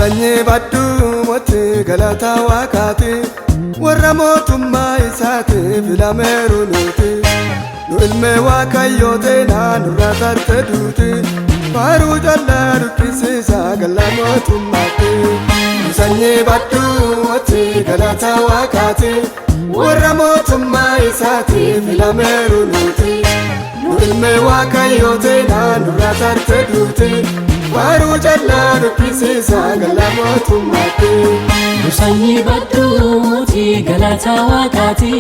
Sanyii badduu mootii galata waaqaati. Warra mootummaa isaati filameeru nuti. Nu ilmee waaqayyoo teenaa nurraa tarte duuti. Faaruu callaa dubbisiisa galla mootummaatti. Nu sanyii badduu mootii galata waaqaati. Warra mootummaa isaati filameeru nuti. Nu ilmee waaqayyoo teenaa nurraa tarte duuti. Faaruu callaa dubbisiisa galla mootummaatti. Nu sanyii badduu mootii galata waaqaati.